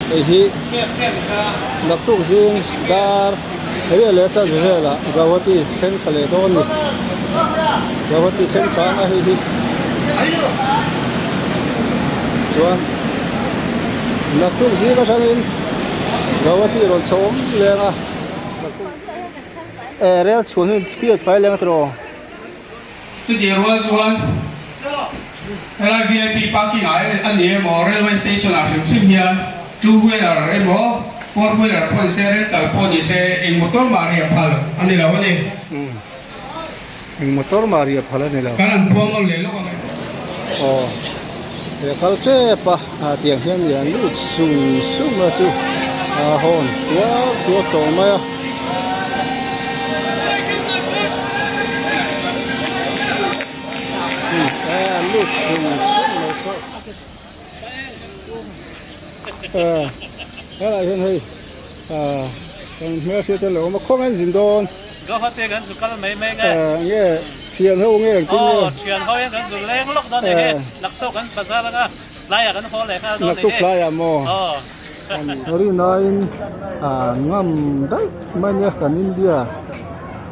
Hei hi naktuk zing dar riah leh chanve velah Guwahati thleng thla leh dawn a ni. Guwahati thleng thla a hei hi chuan naktuk zing atangin Guwahati rawn chho awm leng a eh rel chhun hi field fai leng a tiraw. Chutiang rual chuan helai vip parking ah a ni emaw railway station ah hrim hrim hian two wheeler emaw four wheeler pawh ni se rental pawh ni se eng motor mah riah phal a ni lo a ni. Eng motor mah riah phal a ni lo. Kan han puang nawn leh lawk ang e. Aw he kal tep a ah tiang hian lian lut sung sung a chu a hawn tuar tuar tawh mai a. Lut sung sung mai saw helai hian hei kan hmelhriat te lo awm a khawnge an zin dawn Guwahati kan zu kal mai mai nge nge thian ho nge engtin nge aw thian ho hian kan zu leng lawk dawn a ni he naktuk kan bazar anga tlaiah kan haw leh nghal dawn a ni naktuk tlaiah maw aw. Rinain ngam daih mai nia kan India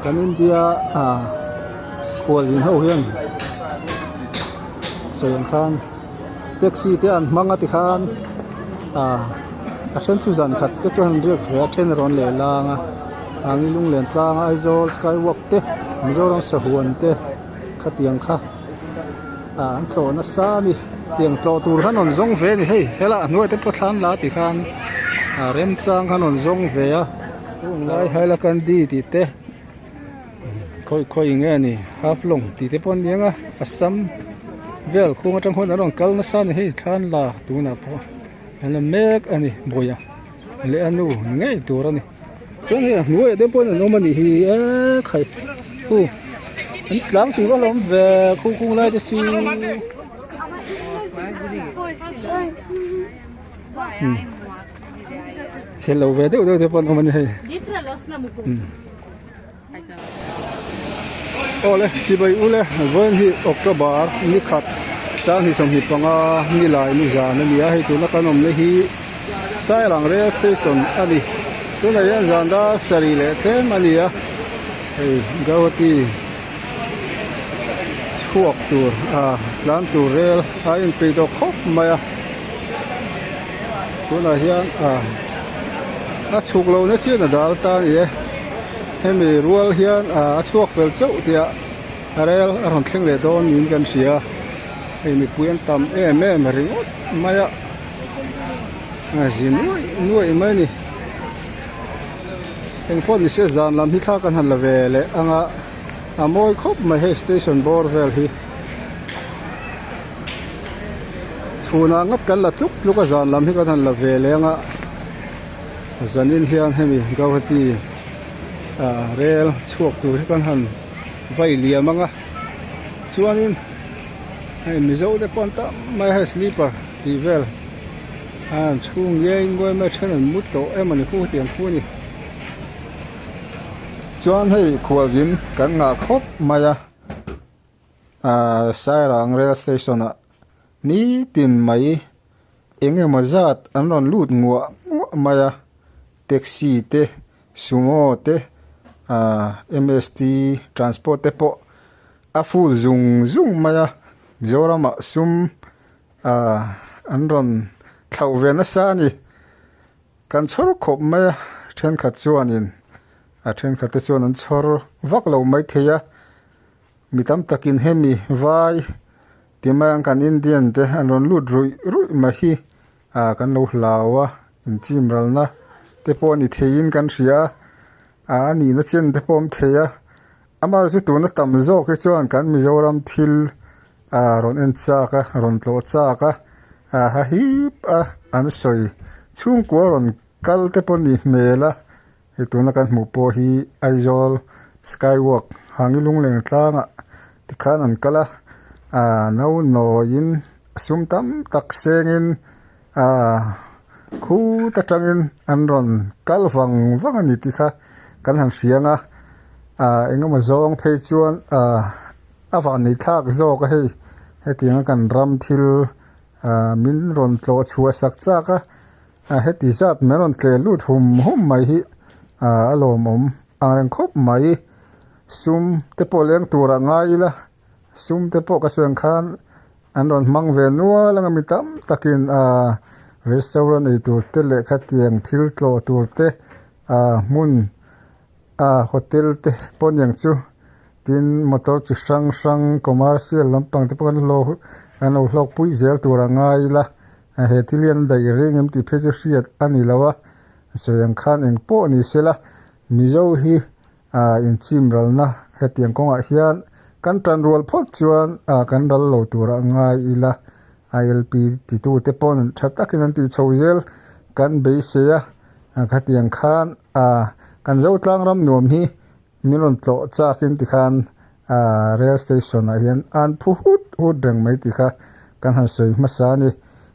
kan India khualzin ho hian sawi ang khan taxi te an hmang a tikhan a then chu zan khat te chuan an riak ve a then rawn leh lang a mahni lunglen tlang Aizawl sky walk te Mizoram sahuan te khatiang kha. Ah an tlawh nasa a ni tiang tlawh tur khan rawn zawng ve a ni hei helai a hnuai te pawh thlan la ti khan ah remchang khan rawn zawng ve a tunlai hailakandi tih te khawi khawi nge a ni half long tih te pawh an ni ang a assam vel khung atang khuan an rawn kal nasa a ni hei thlan la tunah pawh an la mek a ni bawih a leh a nu ni ngei tur a ni. Chuan hei a hnuaiah te pawhin an awm a nih hi eee khai hu an tlang tur a lawm ve khu khung lai te chu chhe lo ve deuh deuh te pawh an awm a ni hei awle chibai ule vawiin hi October ni khat sanghnih 25 nilai ni zan a ni a hei tuna kan awmna hi Sairang rail station a ni tunah hian zan dar sarih leh tlem a ni a hei Guwahati chhuak tur ah tlan tur rel a inpeih tawh khawp mai a tunah hian ah a chhuk lohna chian a dal ta a ni e. Hemi rual hian a chhuak fel chauh tih ah rel a rawn thleng leh dawn niin kan hria hei mipui an tam em em ringawt mai a a zi nuaih nuaih mai a ni engpawh ni se zan lam hi thla kan han la ve leh ang a a mawi khawp mai hei station bawr vel hi chhunah ngat kan la tluk tluk a zan lam hi kan han la ve leh ang a. Zanin hian hemi Guwahati ah rel chhuak tur hi kan han vai liam ang a chuanin hei Mizo te pawh an tam mai a hei sleeper tih vel a an chhung ngiai nguai mai a then an mu tawh em a ni khu hetiang khu a ni chuan hei khualzin kan ngah khawp mai a ah Sairang rail station ah nitin mai. Eng emaw zat an rawn lut nguah nguah mai a taxi te sumo te ahh mst transport te pawh a full zung zung mai a mizoramah sum ahh an rawn thlauh ve nasa a ni kan chhawr khawp mai a thenkhat chuanin a thenkhat te chuan an chhawr vak lo maithei a mi tam takin hemi vai. Timai ang kan Indian te an rawn lut ruih ruih mai hi ah kan lo hlau a inchim ralna te pawh a ni theiin kan hria a a nihna chen te pawh a awm thei a amaherawhchu chu tuna tam zawk hi chuan kan Mizoram thil ah rawn en chak a rawn tlawh chak a ah ha hip a an sawi chhungkua rawn kal te pawh a nih hmel a Hei tuna kan hmuh pawh hi Aizawl sky walk hangi lungleng tlangah tikhan an kal a aaa no nawiin a sum tam tak sengin aaa khut atangin an rawn kal vang vang a ni tih kha kan han hria ang a aaa engemaw zawng phei chuan aaa a vahni thlak zawk a hei hetianga kan ram thil aaa min rawn tlawh chhuah sak chak a. a heti zat mai rawn tleh lut hum hum mai hi ah a lawmawm ang reng khawp mai sum te pawh leng turah ngai ila sum te pawh ka sawi ang khan an rawn hmang ve nual anga mi tam takin ah restaurant ei tur te leh khatiang thil tlawh tur te ah hmun ah hotel te pawh aniang chu tin motor chi hrang hrang commercial lampang te pawh an hlawh an lo hlawk pui zel tur a ngai ila he thil hi an daih reng em tih phei chu hriat a ni lo a sawi ang khan eng pawh ni sela mizo hi ah inchim ralna hetiang kawngah hian kan tan rual phawt chuan ah kan ral lo tur a ngai ila I L P titu te pawn tha takin an tih chho zel kan beisei a khatiang khan ah kan zo tlang ram nuam hi min rawn tlawh chak in tikhan ah rail station ah hian an phu hut hut reng mai tih kha kan han sawi hmasa a ni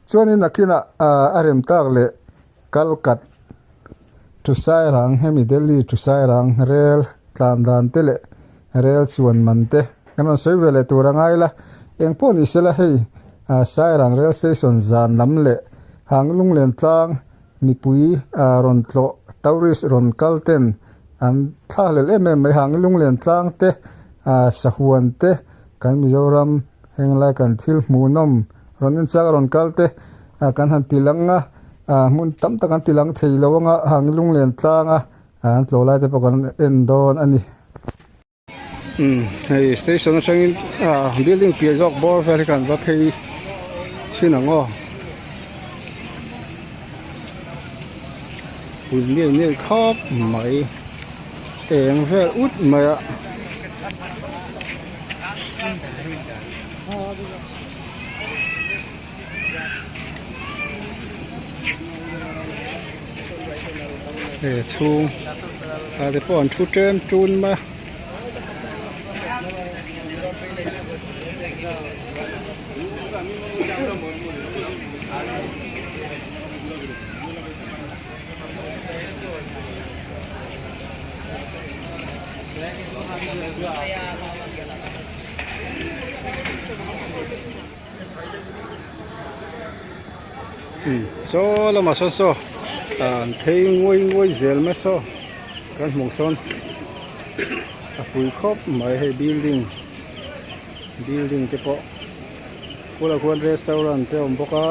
chuanin nakinah ah a rem tak leh kalkat Thusairang hemi Delhi Thusairang rel tlan dan te leh rel chuan man te kan rawn sawi ve leh tur a ngai la eng pawh ni sela hei ah Sairang rail station zan lam leh hang lunglen tlang mipui ah rawn tlawh tourist rawn kal ten an thlahlel em em mai hang lunglen tlang te ah sahuan te kan Mizoram Henglai kan thil hmuhnawm rawn en chak a rawn kal te ah kan han ti lang a ah hmun tam tak an ti lang thei lo anga hang lunglen tlang a ah an tlawh lai te pawh kan en dawn a ni. Umm hei station atangin ah building piah zawk bawr vel hi kan va phei chhin ang aw. Pui nge nge khawp mai eng vel ut mai a. He chhung ah te pawh an thu tlem tun mai a. Saw lamah sawn saw an phei nguai nguai zel mai saw kan hmuh sawn a pui khawp mai hei building building te pawh bulah khuan restaurant te a awm bawk a.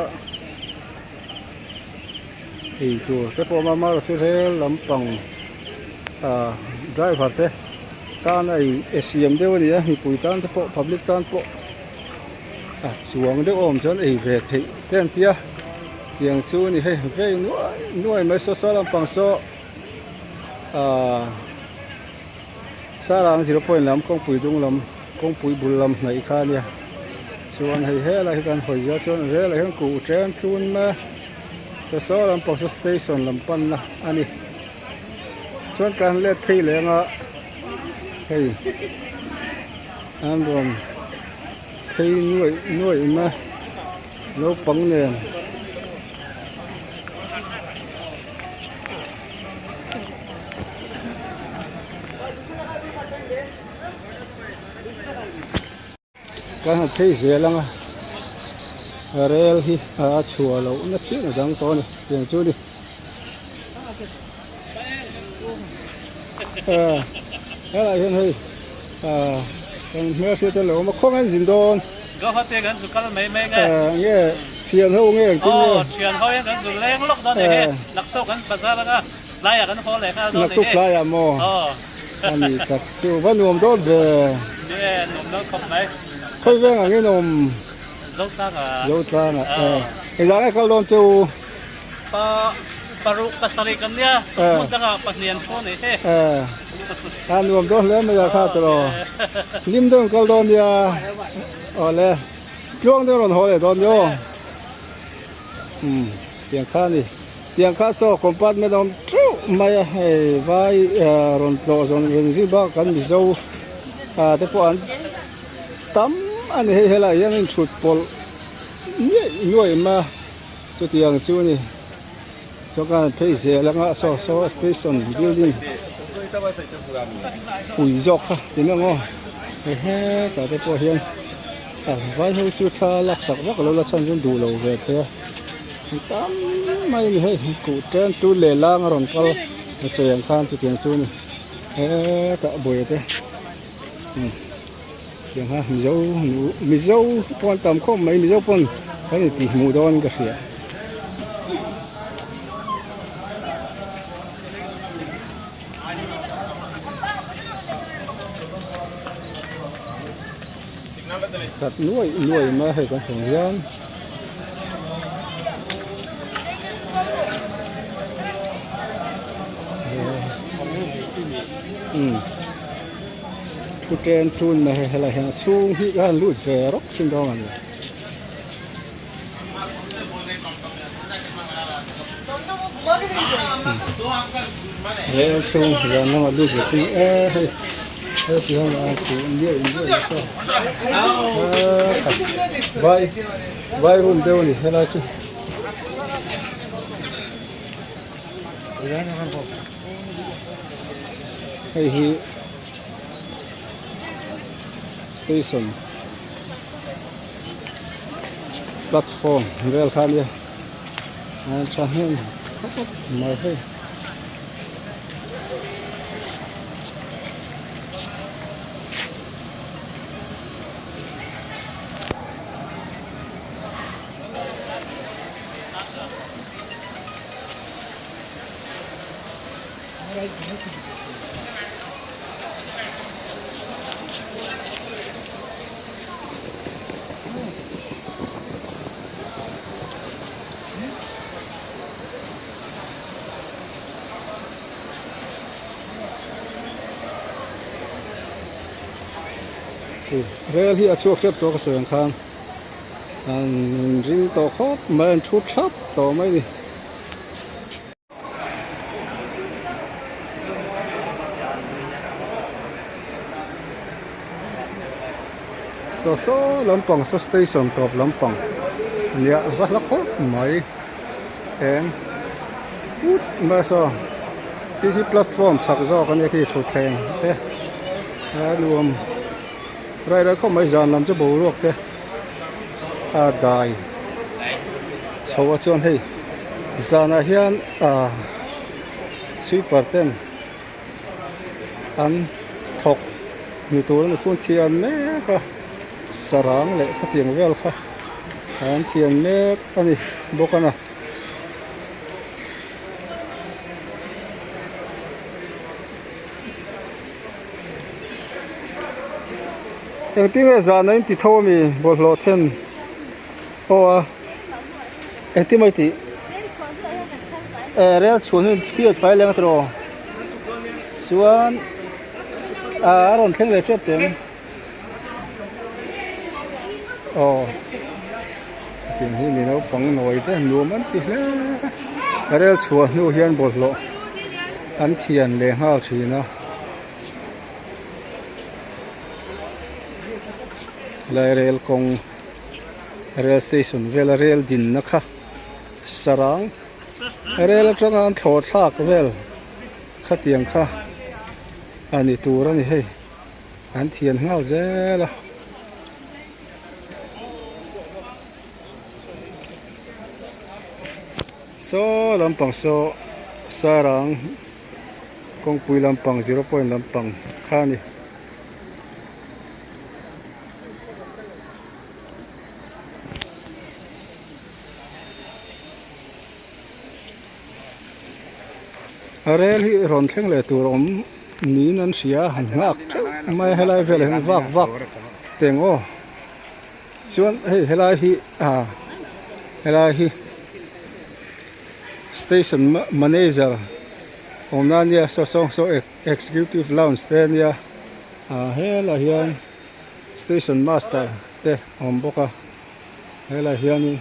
Ei tur te pawh a awm a amaherawhchu rel lampang ah driver te tan a in siam deuh a ni a mipui tan te pawh public tan pawh a chuang deuh a awm chuan ei ve theih te an tia tiang chu a ni hei vei nuai nuai mai saw saw lampang saw ah sarang zero point lam kawngpui dung lam kawngpui bul lam hnaih kha a nia chuan hei helai hi kan hawi zia chuan relah hian kuh chen tlun mai a saw saw lampang saw station lam panna a ni chuan kan let phei leh anga hei an rawn phei nuaih nuaih mai a naupang nen. Kan han phei zel ang a rel hi a chhuah loh na chiah na dang tawh a ni tiang chu a ni helai hian hei kan hmelhriat te lo awm a khawnge an zin dawn Guwahati kan zu kal mai mai nge nge thian ho nge engtin nge aw thian ho hian kan zu leng lawk dawn a ni he naktuk kan bazar anga tlaiah kan haw leh nghal dawn a ni naktuk tlaiah maw aw. A ni tak chu va nuam dawt ve. Ni e, nuam dawn khawp mai. Khawi veng ang in awm? Zotlanga. Zotlanga e. Engzah nge kal dawn che u? Pa paruk pasarih kan nia, sawmhmun dangah pahnih an thu a nih hi. E, a nuam dawn hle mai a kha tiraw. Hlim deuh in kal dawn nia. Awle, tluang deuh rawn haw leh dawn nia aw. Umm, tiang kha a ni. Tiang kha saw compartment a awm theuh mai a hei vai rawn tlawh zawn reng zing bak kan mizo ah te pawh an tam a ni hei helaiah hian a inthut pawlh nuaih nuaih mai a chutiang chu a ni chuan an phei zel anga saw saw station building pui zawk kha ti mai ang aw hei hetah te pawh hian vai ho chu thla laksak vak lo la chhan chu an duh lo ve thei a. Tam mai a ni hei kuh tlem chu lehlang a rawn kal a sawi ang khan chutiang chu a ni hetah buai te umm tiang kha mizo mizo pawh an tam khawp mai mizo pawn kan intih hmuh dawn in ka hria. Khat nuai nuai mai a hei kan hmuh hian umm thu chen thun mai hei helai hian a chhung hi ka han lut ve rawk thin dawn a ni. Rel chhung zan lamah lut ve chhung e hei hei ti hian a chu nuaih nuaih nasa vai vai room deuh a ni helai chu. Hei hi station. Platform vel kha ania a thahnem khawp mai hei. Rel hi a chhuak tep tawh ka sawi ang khan an ring tawh khawp mai an thu thap tawh mai a ni. Saw saw lampang saw station tawp lampang nia va hla khawp mai eng put mai saw khi khi platform chhak zawk ania khi thutthleng te a nuam rai rai khawp mai zan lam chu boruak te a dai chho a chuan hei zanah hian ah sweeper ten an thawk ni tur a ni phun thiam mek a sarang leh khatiang vel kha an thiam mek a ni bawk a na. Engtin nge zahna in ti tho ami bawlhhlawh then aw a engtin mai tih eh rel chhuah hi field fai leng a tiraw chuan ah a rawn thleng leh tep teh ang aw tiang hi ni naupang nawi te nuam an ti hle a rel chhuah hnu hian bawlhhlawh an thian leh nghal thin a. Lai rel kawng rel station vela rel dinna kha sarang rel atanga an thlawh thlak vel khatiang kha a ni tur a ni hei an thian nghal zel a. Saw lampang saw sarang. Kawngpui lampang zero point lampang kha a ni. A rel hi rawn thleng leh tur awm niin an hria a han nghak theuh mai a helai velah hian vak vak teng aw chuan hei helai hi ah helai hi. Station manager awmna ania saw saw saw executive lounge te ania ah helaiah hian station master te a awm bawk a helaiah hianin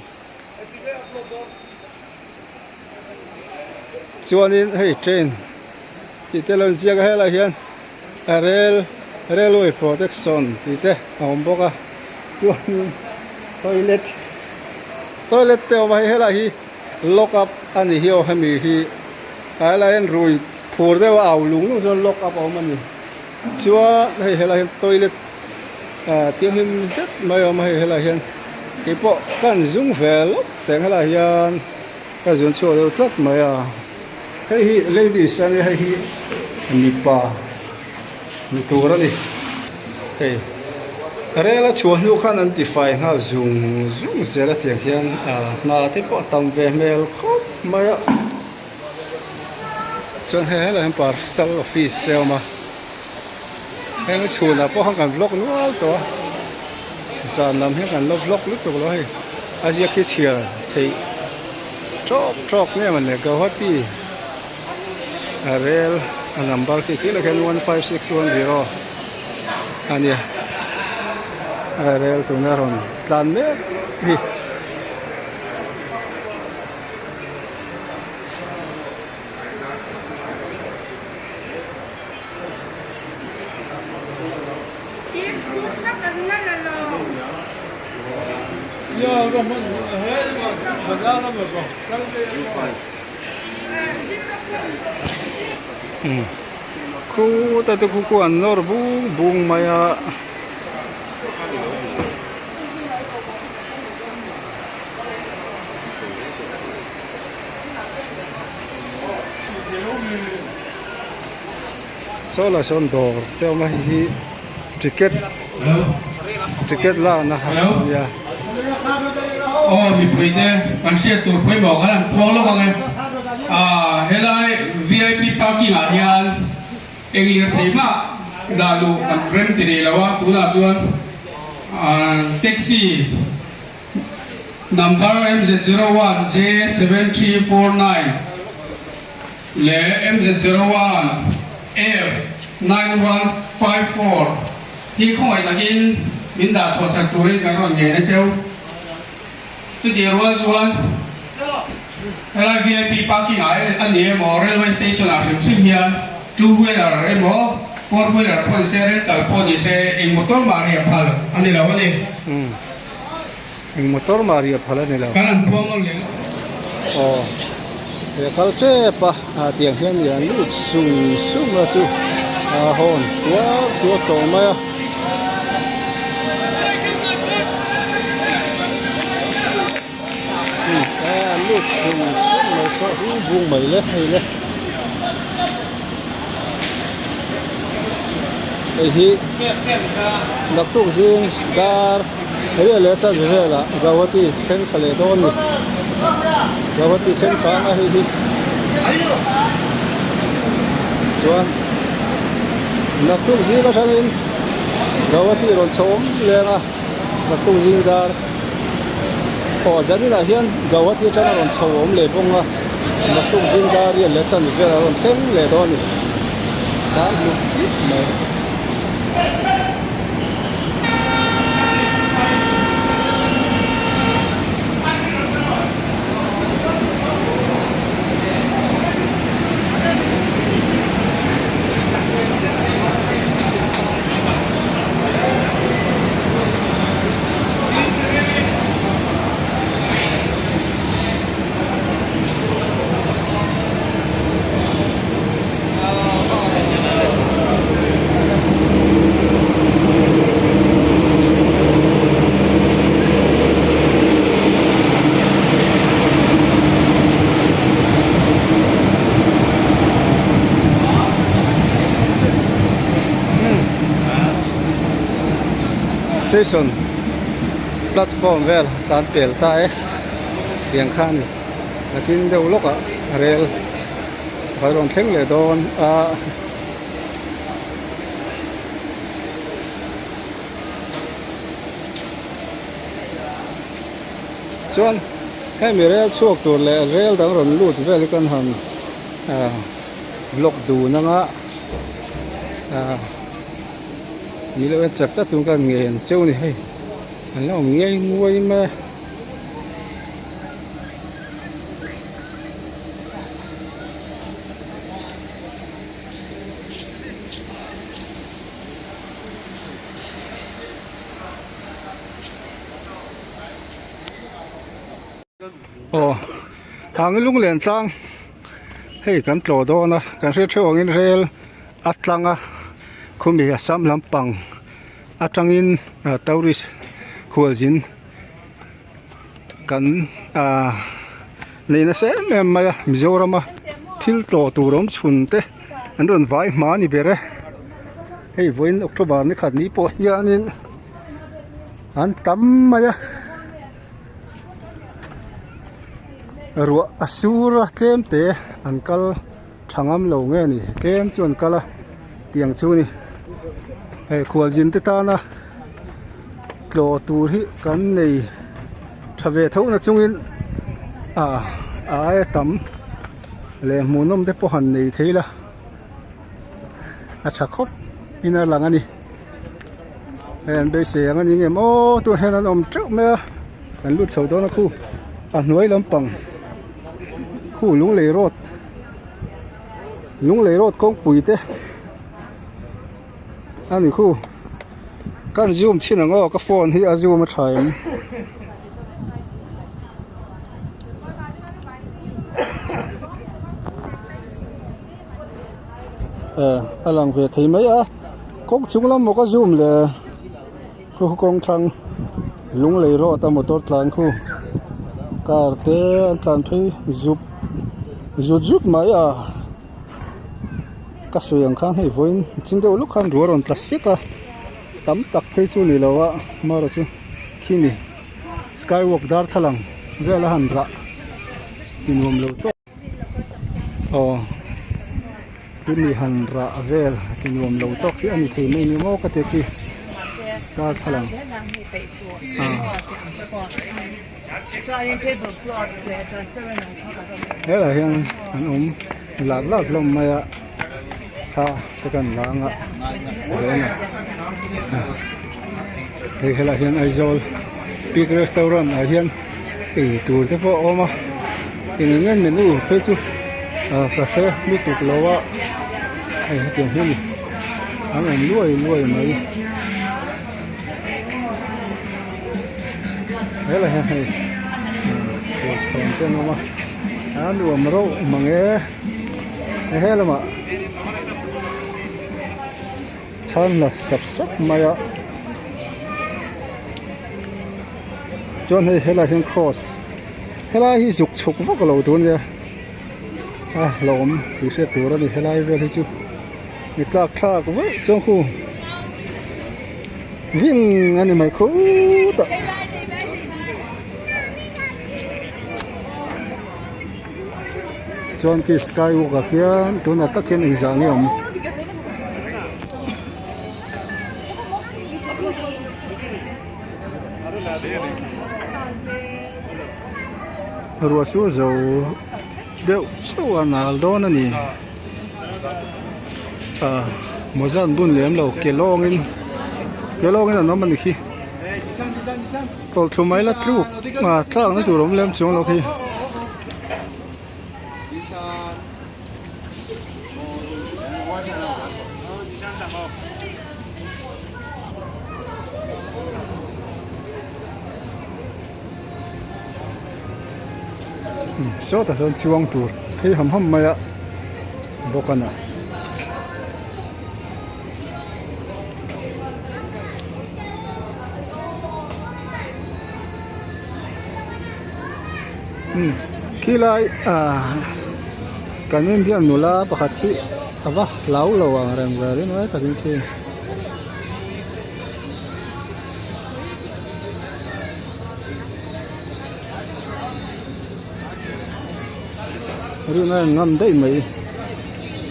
chuanin hei train tih te lo inziak a helaiah hian a rail railway protection tih te a awm bawk a chuanin toilet toilet te a awm a hei helaiah hi. Lock up a ni hi aw hemi hi a helai hian rui phur deuh a au lung lung chuan lock up a awm a ni chuan hei helai hian toilet ah thianghlim zet mai a awm a hei helai hian keipawh ka han zung ve lawk teng helai hian. Ka zun chhuak deuh tlat mai a, hei hi ladies a nia hei hi mipa ni tur a ni. Hei rel a chhuah hnu khan an tifai nghal zung zung zel a tiang hian hna te pawh a tam ve hmel khawp mai a. Chuan hei helaiah hian parcel office te a awm a, heng chhunah pawh khan kan vlog nual tawh a. Zan lam hian kan la vlog lutuk lo hei a ziak hi chhiar theih tawk tawk nge mawn le Guwahati a rel a number khi khi lah khian 15610 a nia a rel tuna rawn tlan mek hi. Khuta te khu khu an nawr bung bung mai a. Saw lah sawn dawr te a awm a hei hi ticket ticket lakna a nia. Aw mipui te kan hriat tur pawimawh khan an puang lawk ang e. Aaa helai vip parking ah hian eng lirthei mah dah luh kan rem ti rih lo a tunah chuan taxi number MZ01 J7349 leh MZ01 F9154 hi khawngaih takin min dah chhuah sak turin kan rawn ngen a cheu. Chutih rual chuan helai vip parking ah a ni emaw railway station ah hrim hrim hian two wheeler emaw four wheeler pawh ni se rental pawh ni se eng motor mah riah phal a ni lo a ni. Eng motor mah riah phal a ni lo. Kan an phuang ngawt leh. Aw he kal tep a ah tiang hian ih an lut sung sung a chu a hawn tuar tuar tawh mai a. An lut sung sung mai saw hung bung mai le hei le. Hei hi naktuk zing dar riah leh chan velah Guwahati thleng thla leh dawn a ni. Guwahati thleng thla anga hei hi chuan naktuk zing atangin Guwahati rawn chho awm leng a naktuk zing dar aw zaninah hian Guwahati atanga rawn chho awm leh bawng a naktuk zing dar riah leh chan velah rawn thleng leh dawn a ni. Tan hluk hluk mai. Station platform vel tlan pel ta e tiang kha a ni nakin deuh lawkah rel. Vai rawn thleng leh dawn a. Chuan hemi rel chhuak tur leh rel dang rawn lut vel hi kan han ah vlog dun anga ah ni loh en chak chak tun kan ngen cheu ni hei an la awm ngei nguai mai a. Aw hang lunglen tlang hei kan tlawh dawn a kan hriat theuh angin rel a tlang a khumi Assam lampang atangin tourist khualzin. Kan ah. Nei nasa em em mai a Mizorama thil tlawh tur awm chhun te an rawn vai hma a ni ber e hei vawiin October ni khat ni pawh hianin an tam mai a ruah a sur a tlem te an kal tha ngam lo nge ni tlem chu an kal a tiang chu a ni hei khualzin te tana tlawh tur hi kan nei. Tha ve tho na chungin ah a aia tam leh hmuhnawm te pawh han nei thei la a tha khawp in a lang a ni hei an beisei ang a ni ngem aw tunah hian an awm teuh mai a kan lut chho dawn a khu a hnuai lampang khu lunglei road lunglei road kawngpui te. A ni khu kan zoom chhin ang aw ka phone hi a zoom a tha em eh a lang ve thei mai a kawng chung lam maw ka zoom le khu kawng thlang lunglei road a motor tlan khu car te an tlan phei zup zut zut mai a. Ka sawi ang khan hei vawiin chin deuh lawk khan ruah a rawn tla sek a tam tak phei chu ni lo a amaherawh chu khimi sky walk darthlalang vel a han rah ti nuam lo tawp aw khimi han rah vel ti nuam lo tawk hi a ni thei mai ni maw ka ti khi darthlalang ah. Helaiah hian an awm lat lat hlawm mai a thla te kan lang a hei helaiah hian Aizawl peak restaurant ah hian ei tur te pawh a awm a eng eng nge menu phei chu ah ka hre lutuk lo a hei hetiang hi a ni an awm luai luai mai. Helai hian hei kawrchhawng te an awm a a nuam reuh mang e he helamah thlan la sap sap mai a chuan hei helai hian cross helai hi zuk chhuk vak lo tur ania a hlauhawm tih hriat tur a ni helai vel hi chu mi tlak thlak vaih chuan khu. Ving a ni mai khut a. Chuan khi sky walk ah khian tunah tak hian engzah nge awm. Ruah sur zo deuh chauh a nal dawn a ni. Ah mawza an bun lem lo ke lawngin ke lawngin an awm a ni khi tawlhthlu mai la tluk ah tlak na tur a awm lem chuang lo khi. Sawtah sawn chuang tur phei ham ham mai a bawk a na. Khilai ah kan Indian nula pakhat khi a va hlau lo ang reng ve rinawm takin khi. Rina in ngam daih mai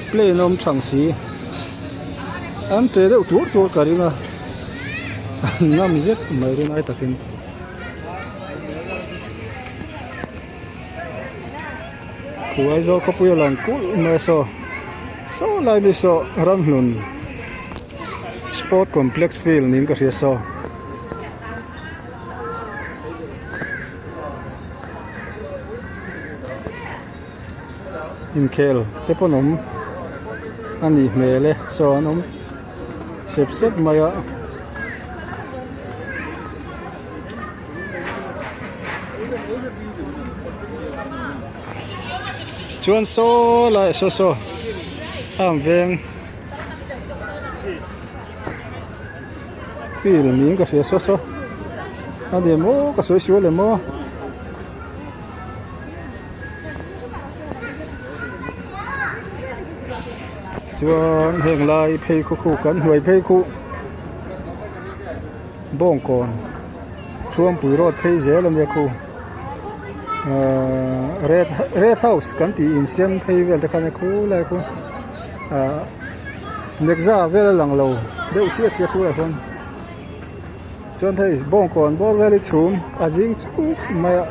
plane a awm thang si an ṭe deuh tur tur ka ring a an ngam zet mai rinai takin. Khu Aizawl khawpui a lang kulh mai a saw saw lai mi saw ramhlun sport complex field niin ka hria saw. Inkhel te pawn awm a nih hmel e saw an awm sep sep mai a. Chuan saw lai saw saw a ang veng field niin ka hria saw saw a ni maw ka sawi sual em aw. Chuan heng lai phei khu khu kan hnuai phei khu bawngkawn thuampui road phei zel a nia khu ahh red red house kan tih insiam phei vel te kha nia khu lai khu ahh nekza vel a lang lo deuh chiah chiah khu ah khuan chuan hei bawngkawn bawr vel hi chhum a zing chuk mai a.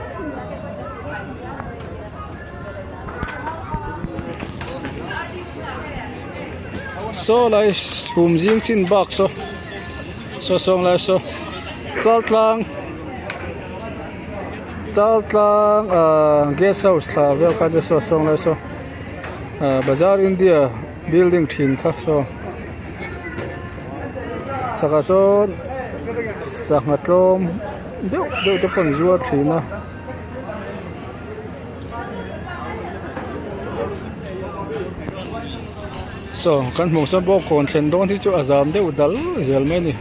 Saw lai chhum zing chin bak saw saw sawng lai saw chal tlang chal tlang ahh guest house thla vel kha ania saw sawng lai saw ahh bazar india building thin kha saw chhakah sawn sangha tlawm deuh deuh te pawh an zuar thin a. Saw kan hmuh sawn bawngkawn thlen dawn hi chu a zam deuh dal zel mai a ni.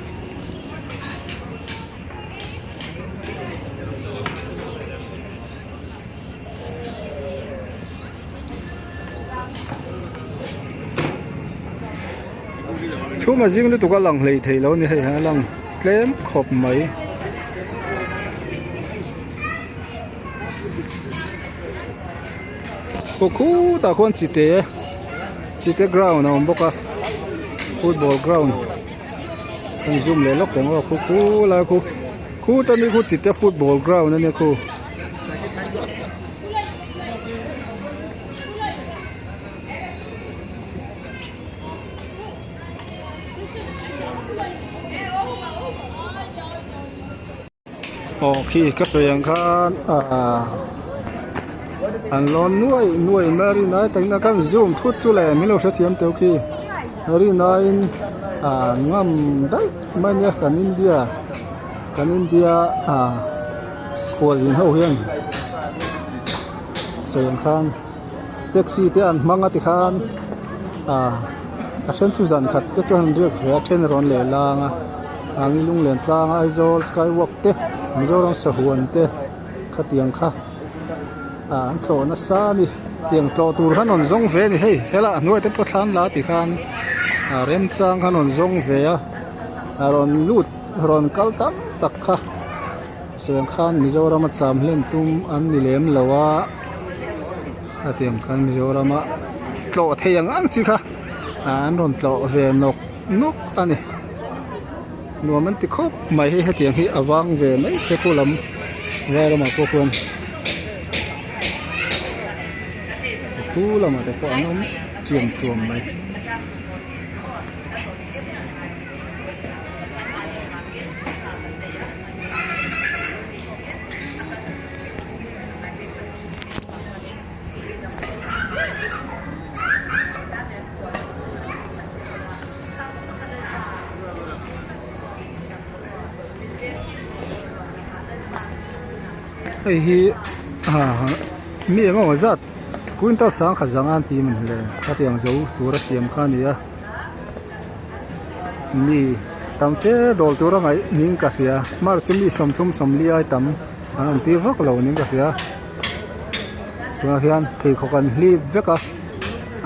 Chhum a zing lutuk a lang hlei thei lo a ni hei a lang tlem khawp mai. Aw khutah khuan chite chite ground a awm bawk a football ground kan zoom leh lawk ang aw khu khu lai khu khuta mi khu chite football ground a nia khu. Aw khi ka sawi ang khan ahh an lawn nuai nuai mai a rinai takin a kan zoom thut chu le min lo hrethiam teuh khi rinaiin ahh ngam daih mai ania kan India kan India ahh khualzin ho hian sawi ang khan taxi te an hmang a tikhan ahh a then chu zan khat te chuan an riak ve a then rawn leh lang a. Ang lunglen tlang Aizawl sky walk te Mizoram sahuan te khatiang kha ah an tlawh nasa a ni tiang tlawh tur khan rawn zawng ve a ni hei helai a hnuai te pawh thlan la ti khan ah remchang khan rawn zawng ve a a rawn lut rawn kal tam tak kha sawiang khan Mizoram a cham hlen tum an ni lem lo a hetiang khan Mizoram a tlawh thei ang ang chi kha ah an rawn tlawh ve nawk nawk a ni. Nuam an ti khawp mai hei hetiang hi a vang ve mai thei pawh lam vai ramah pawh khuan khu lamah te pawh an awm chiam chuam mai. Hei hi ah mi eng emaw zat quintal sangkhat zanga an tih maw le khatiang zo tura siam kha a ni a mi tam fe dawl tura ngaih niin ka hria mar chu mi sawmthum sawmli ai tam an awm tir vak lo niin ka hria tunah hian pheikhawk an hlip vek a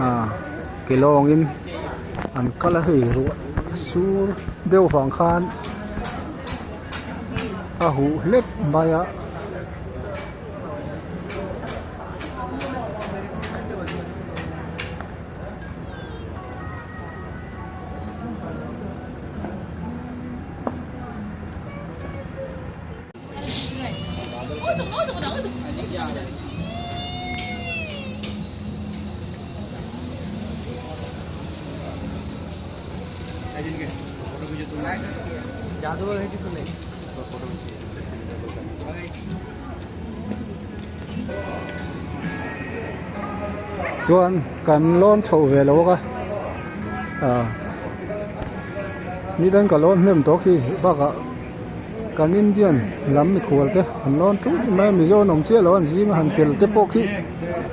ah. Ke lawngin an kal a hei ruah sur deuh vang khan a huh hlep mai a. Chuan kan lawn chhoh ve lo a ah nidang ka lawn hnem tawh khi bakah. Kan Indian lam mikhual te an lawn ṭul mai a, Mizo an awm chiah lo a, an zing a han tel te pawh khi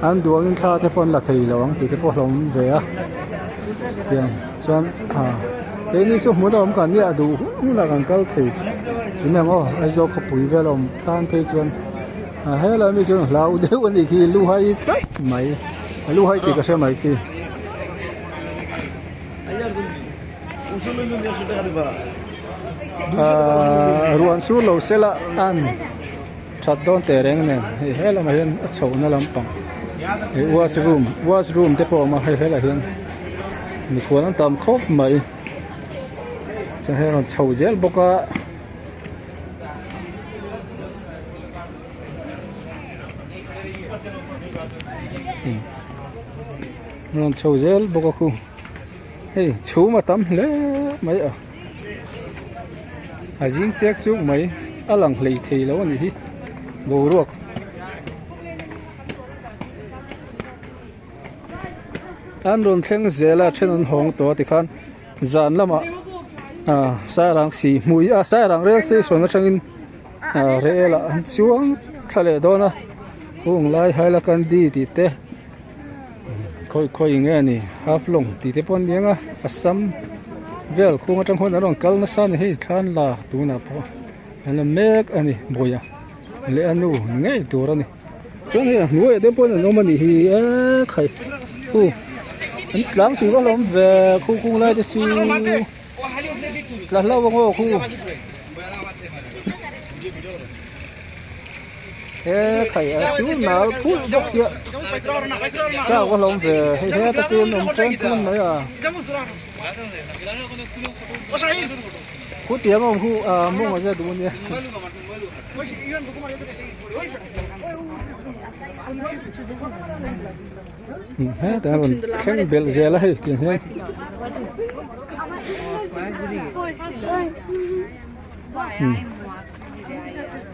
an duangin thla te pawh an la thei lo ang tih te pawh a hlawm ve a tiang chuan ah keini chu hmun a awm kan nia a duh hun hunah kan kal thei thin ang aw Aizawl khawpui vel a awm tan phei chuan ah helai mi chuan hlau deuh a nih khi lu hai tlat mai a lu hai tih ka hre mai khi. Ahh ruan sur lo sela an that dawn teh reng nen hei he lamah hian a chhohna lampang ih washroom washroom te pawh a awm a hei helaiah hian mikhual an tam khawp mai chuan hei a rawn chho zel bawk a. Rawn chho zel bawk a khu hei chhum a tam hle mai a a zing chek chuk mai a lang hlei thei lo a nih hi boruak an rawn thleng zel a then an hawng tawh a tikhan zan lamah ah sairang si hmui a sairang rail station atangin ah rel ah an chuang thla leh dawn a hung lai hailakandi tih te. Khawi khawi nge ni Haflong tih te pawh an ni ang a Assam vel khung atang khuan an rawn kal nasa a ni hei thlan la tunah pawh an la mek a ni bawiha leh a nu ni ngei tur a ni chuan hei a hnuaiah te pawh an awm a nih hi eee khai hu an tlang tur a lawm ve khu kung lai te chu tla hlauh ang aw khu. He khai a chu nal phulh bawk sia tlak a hlawm ve hei heta te an awm chen chun mai a khutiang a awm khu ah mawng a zet duh ania hetah hian rawn thleng belh zel a hei tiang hian.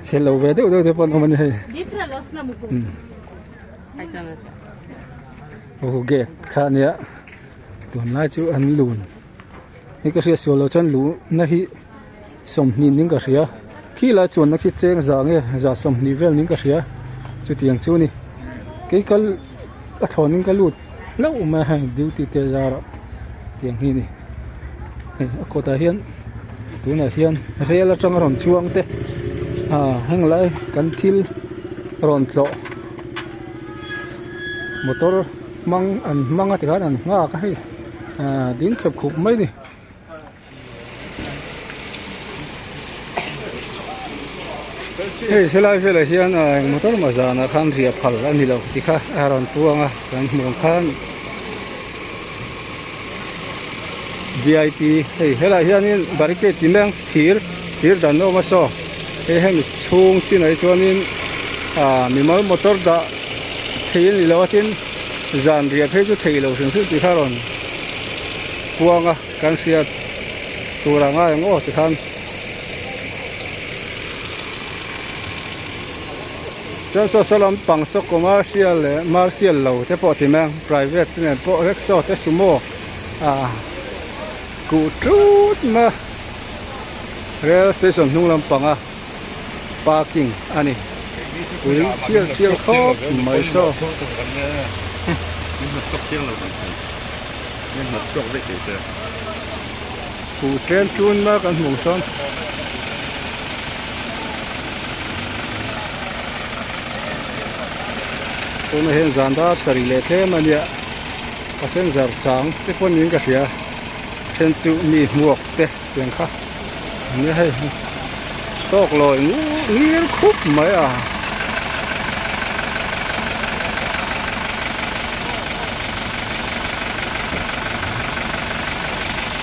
Chhe lo ve deuh deuh te pawh an awm a ni hei aw gate kha a nia tunlai chu an lun hei ka hriat sual loh chuan luhna hi 20 niin ka hria khi lai chuanna khi cheng za nge za 20 vel niin ka hria chutiang chu a ni kei kal a thlawnin ka lut hlauh mai a hei duty te zarah tiang hi a ni. Hei a kawtah hian tunah hian rel atanga rawn chuang te ah heng lai kan thil rawn tlawh motor hmang an hmang a tikhan an nghak a hei ah ding khep khup mai a ni. Hei helai velah hian ah eng motor mah zanah khan riah phal a ni lo tih kha a rawn puang a kan hmuh ang khan. Vip hei helaiah hianin barricade ti mai ang thir thir dan a awm a saw hei hemi chhung chinah hi chuanin ah mimal motor dah thei a ni lo a tin zan riah phei chu thei lo hrim hrim tih kha a rawn puang a kan hriat tur ah ngai ang aw tikhan. Chuan saw saw lampang saw commercial leh martial lo te pawh ti mai ang private te nen pawh rickshaw te sumo ah kuh tut mai a rail station hnung lampanga parking a ni pui chial chial khawp mai saw. Kuh tlem tun mai kan hmuh sawn. Tunah hian zan dar sarih leh tlem a nia passenger chang te pawh niin ka hria then chu mi hmuak te tiang kha an nia hei tawk lawi ngir khup mai a.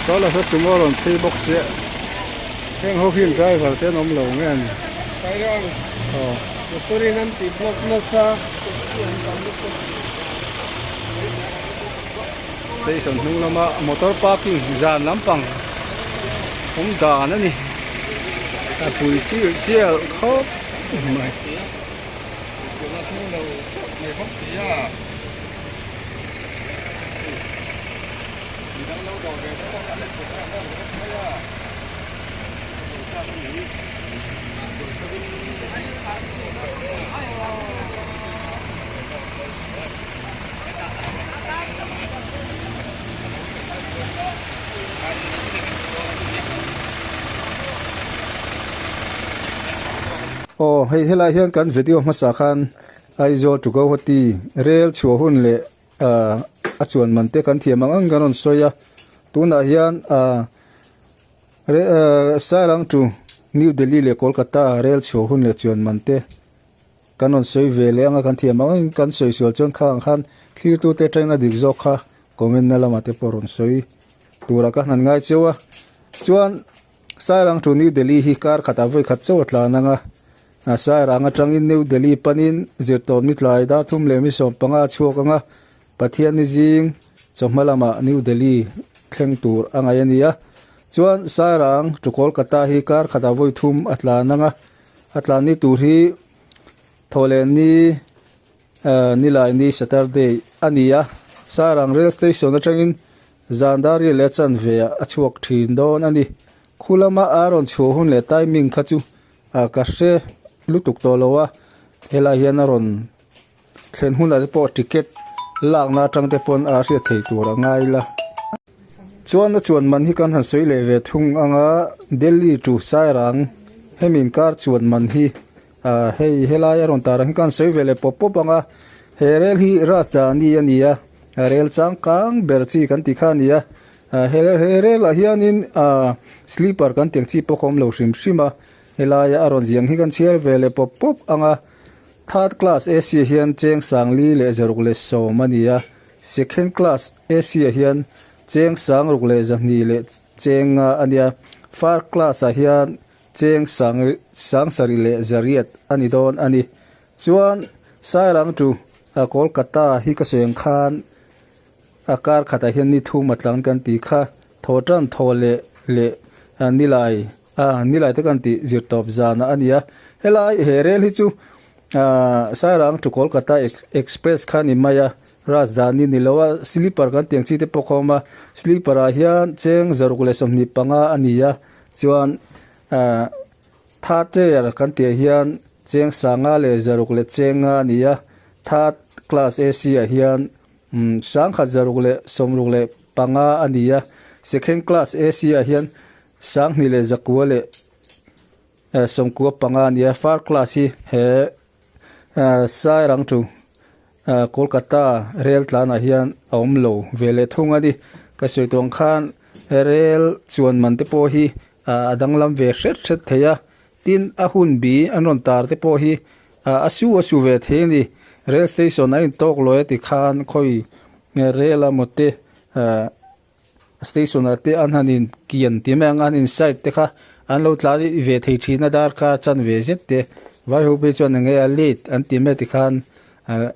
Saw la saw sumo rawn phei bawk sia. Heng ho hian driver te an awm lo nge ani? Sairang Aw. Motor in an tih block nasa taxi an tam lutuk. Station hnung lama motor parking zan lampang awm dan a ni. A pui chial chial khawp mai. Aw hei helai hian kan video hmasa khan Aizawl to Guwahati rel chhuah hun leh ahh a chuan man te kan thiam ang ang kan rawn sawi a tunah hian ahh. Sairang to New Delhi leh Kolkata rel chhuah hun leh chuan man te kan rawn sawi ve leh anga kan thiam ang kan sawi sual chuan kha ang khan thlirtute atangin a dik zawk kha comment na lamah te pawh rawn sawi tura ka hnan ngai cheu a chuan Sairang to New Delhi hi kar khatah vawi khat chauh a tlan ang a Sairang atangin New Delhi panin zirtawp ni tlai dar thum leh mi 15 a chhuak ang a Pathianni zing chawhma lamah New Delhi thleng tur a ngaih a ni a chuan Sairang to Kolkata hi kar khatah vawi thum a tlan ang a a tlan ni tur hi thawhleh ni Nilai ni Saturday a ni a Sairang rail station atangin zan dar riat leh chanve ah a chhuak thin dawn a ni khu lama a rawn chhuah hun leh timing kha chu ka hre lutuk tawh lo a helai hian a rawn thlen hunah te pawh ticket lakna atang te pawn a hriat theih tur a ngai la. Chuan a chuan man hi kan han sawi leh ve thung ang a, Delhi to Sairang hemi inkar chuan man hi ah hei helai a rawn tar ang hi kan sawi ve leh pawp pawp ang a, he rel hi Rajdhani a ni a, rel changkang ber chi kan tih kha a ni a, ah he he rel ah hianin ah sleeper kan tih ang chi pawh a awm lo hrim hrim a, helaia a rawn ziang hi kan chhiar ve leh pawp pawp ang a, third class AC ah hian cheng sangli leh zaruk leh sawm a ni a. Second class AC ah hian cheng sang ruk leh zahnih leh cheng nga a nia, first class ah hian cheng sang sang sarih leh zariat a ni dawn a ni. Chuan Sairang to Kolkata hi ka sawi ang khan a kar khatah hian ni thum a tlang kan tih kha thaw tan thaw leh leh nilai a nilai te kan tih zir tawp zan a ni a. Helai he rel hi chu Ahh Sairang to Kolkata Express kha ni mai a, Rajdhani ni lo a, sleeper kan tih ang chi te pawh kha awm a, sleeper ah hian cheng zaruk leh 25 a ni a, chuan ahh third tier kan tih ah hian cheng sanga leh zaruk leh cheng nga a ni a, third class AC ah hian umm sangkhat zaruk leh 65 a ni a, second class AC ah hian sanghnih leh zakua leh. 95 a ni a far class hi he Sairang to Kolkata rel tlanah hian a awm lo ve leh thung a ni ka sawi tawh ang khan rel chuan man te pawh hi a danglam ve hret hret thei a tin a hun bi an rawn tar te pawh hi a su a su ve thei a ni rel station a intawk lawi a ti khan khawi rel a maw te Station ah te an han in kian tih mai ang a an in side te kha an lo tlan ve thei thin a darkar chanve zet te vai ho phei chuan eng nge a late an tih mai tikhan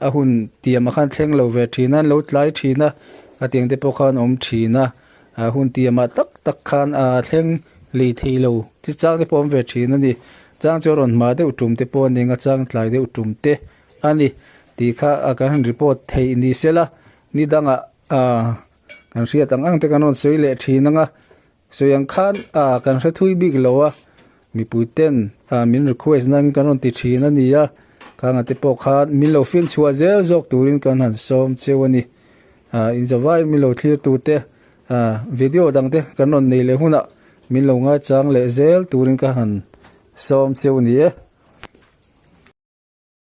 a hun tiam ah khan thleng lo ve thin a an lo tlai thin a a tiang te pawh khan awm thin a a hun tiam ah tak tak khan a thleng lei thei lo chi chang te pawh awm ve thin a ni chang chu a rawn hma deuh tum te pawh a ni ang a chang tlai deuh tum te a ni tih kha kan han report theih ni sela ni dangah ahh. Kan hriat ang ang te kan rawn sawi leh thin ang a, sawi ang khan ah kan hre thui bik lo a, mipui ten ah min request nan kan rawn ti thin a ni a, khang ah te pawh khan min lo fin chhuah zel zawk turin kan han sawm cheu a ni. Ah inzawvai min lo thlir tu te ah video dang te kan rawn nei leh hunah min lo ngaichang leh zel turin ka han sawm cheu a ni e.